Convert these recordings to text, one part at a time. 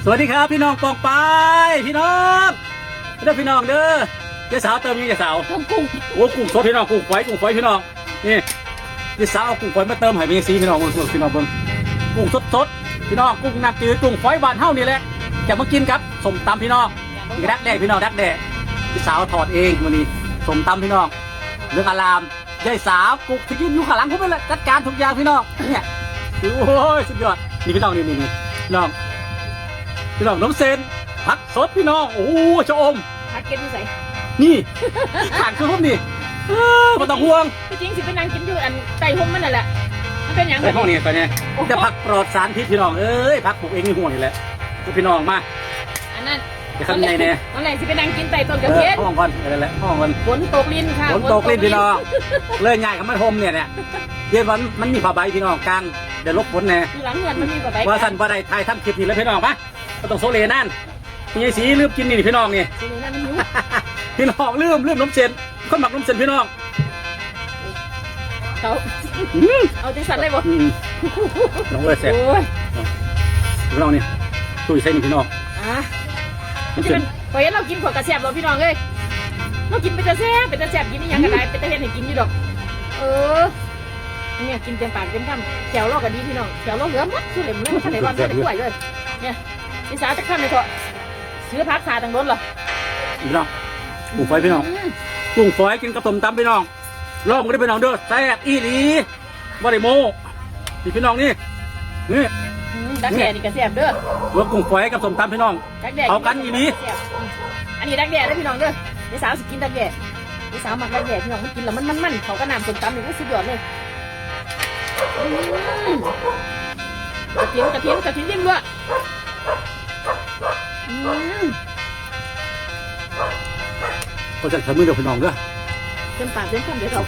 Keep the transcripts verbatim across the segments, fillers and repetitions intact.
สวัสดีครับพี่น้องปองปายพี่น้องเด้อพี่น้องเด้อยายสาวเติมยังยายสาว ต้มกุ้ง โอ้กุ้งสดพี่น้องกุ้งฝอยกุ้งฝอยพี่น้องนี่ยายสาวเอากุ้งฝอยมาเติมให้เป็นยังสีพี่น้องเบิ่งพี่น้องเบิ่งกุ้งสดสดๆพี่น้องกุ้งน้ำจืดกุ้งฝอยบ้านเฮานี่แหละจะมากินครับส้มตำพี่น้องนี่ดักแด้พี่น้องดักแด้ยายสาวทอดเองมื้อนี้ส้มตำพี่น้องเหลืองอลามยายสาวกุกที่กินอยู่ข้างหลังผมนี่แหละจัดการทุกอย่างพี่น้องเนี่ยโอ้ยสุดยอดนี่พี่น้องนี่นี่นี่พี่น้องพี่น้องนมเส้นผักสดพี่น้องโอ้โหชะอม ผักเก็บอยู่ใส่ นี่ข้างคือผมนี่เออบ่ต้องห่วง ที่จริงสิไปนั่งกินอยู่อันใต้ห่มมันนั่นแหละมันเป็นหยัง ไอ้ห้องนี้ไปเนี่ยจะผักปลอดสารพิษพี่น้องเอ้ยผักปลูกเองในห้องนี่แหละพี่น้องมา อันนั้น เดี๋ยวข้างในเนี่ย ตอนแรกสิไปนั่งกินใต้ต้นก เอ ระ อ เทียน ห้องก่อนอะไรแหละห้องก่อน ฝนตกลินค่ะ ฝนตกลินพี่น้องเลยใหญ่คำมันโฮมเนี่ยเนี่ยเดี๋ยวมันมันมีผ้าใบพี่น้องกลางเดี๋ยวหลบฝนแน่ อยู่หลังเฮือนมันมีผ้าใบ ว่าสั่นบ่ได้ถ่ายทำคลิปนี่แล้วพี่น้องปะก็ต้องโซเลนั่นมีไอ้สีลืมกินนี่พี่น้องนี่ ทีนี้นั่นมันหิว พี่น้องลืมลืมนมเส้นคนหมักนมเส้นพี่น้อง เขา อืม เอาใจสั่นเลยบ่ อืมน้องเอ้ยแซ่บ โอ้ย พี่น้องนี่ตุ้ยใส่นี่พี่น้อง อ่ะมันจะเป็นพอเห็นเรากินขวดกระแซบเราพี่น้องเอ้ยเรากินเป็นตาแซบเป็นตาแซบกินนี่ยังกระไรเป็นตาเห็นให้กินอยู่ดอก เออเนี่ยกินเต็มปากเต็มคำแถวเราก็ดีพี่น้องแถวเราเหลือหมดสุดเลยมันไม่ทันไหนวันไม่ได้กล้วยเลยเนี่ยพี่สาวจะข้ามเลยเถอะซื้อผักขาต่างโดนเหรอ พี่น้องกุ้งฝอยพี่น้อง อืม กุ้งฝอยกินกับส้มตำพี่น้องลองกันได้พี่น้องเด้อแซ่บอีหลีบ่ได้โม้นี่พี่น้องนี่นี่ อืมดักแด้นี่กระแซบเด้อ หัวกุ้งฝอยกับส้มตำพี่น้อง ดักแด้ เอากันอีหลี อันนี้ดักแด้เด้อพี่น้องเด้อเดี๋ยวสาวสิกินดักแด้เดี๋ยวสาวมักดักแด้พี่น้องมันกินแล้วมันมันมันเขาก็น้ำส้มตำนี่ก็สุดยอดเลยอืมกระเทียมกระเทียมกระเทียมเด้งด้วยอืม ก็จะใช้มือเดียวพี่น้องเด้อ เต็มปากเต็มคำเดี๋ยวเขา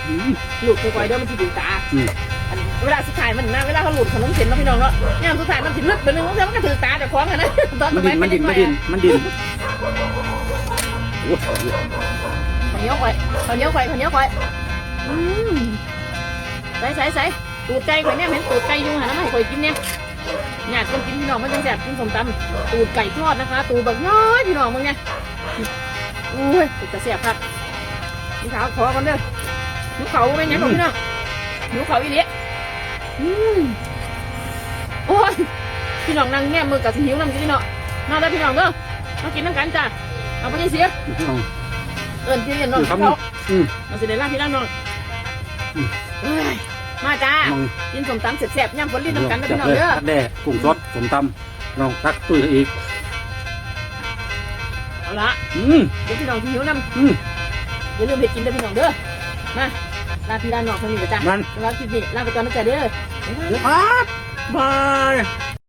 อืม ลูกค่อยๆเด้อมันสิถือตา อืม อันเวลาสุดท้ายมันนะเวลาเขาหลุดขนมเส้นเนาะพี่น้องเนาะยามสุดท้ายมันสิลึกไปนึงมันก็ถือตาเจ้าของอะนะตอน มัน สมั ดิ ย นมันดิน เป็ มัน เด็ก ดิน น้อยอะ มันดินโอ้ย ข้าวเหนียวข่อยข้าวเหนียวข่อยข้าวเหนียวข่อยอืมใส่ใส่ใส่ตูดไก่ข่อยเนี่ยเห็นตูดไก่อยู่หันมาให้ข่อยกินเนี่ยอยากกินพี่น้องมันจังแซ่บกินส้มตำตูดไก่ทอดนะคะตูดบักน้อยพี่น้องมึงเนี่ยอุ้ยเป็นตาแซ่บคักพี่สาวขอกันเด้อหิวเขาเป็นหยังดอกพี่น้องหิวเขาอีหลีอืมโอ้ยพี่น้องนั่งแนมมือกับสิหิวนำกินเนาะมาแล้วพี่น้องเด้อมากินน้ำกันจ้ะเอาไปยังเสีย พี่น้อง เอิ้นพี่เอิ้นน้อง อยู่ครับ เขา อืม เอาสิได้ลาพี่ลาน้อง อืม เอ้ยมาจ้า น้อง กินส้มตำแซ่บๆย่ำฝนลิ้นน้ำกันนะพี่น้องเด้อ แด้กุ้งสดส้มตำน้องตักตุ้ยอีก เอาละ อืม เดี๋ยวพี่น้องที่หิวน้ อืม ำอย่าลืมไปกินเด้อพี่น้องเด้อมาลาพี่ลาน้องคนนี้นะจ้ะ นั่น สำหรับคลิปนี้ลาไปก่อนนะจ๊ะเด้อ ครับบาย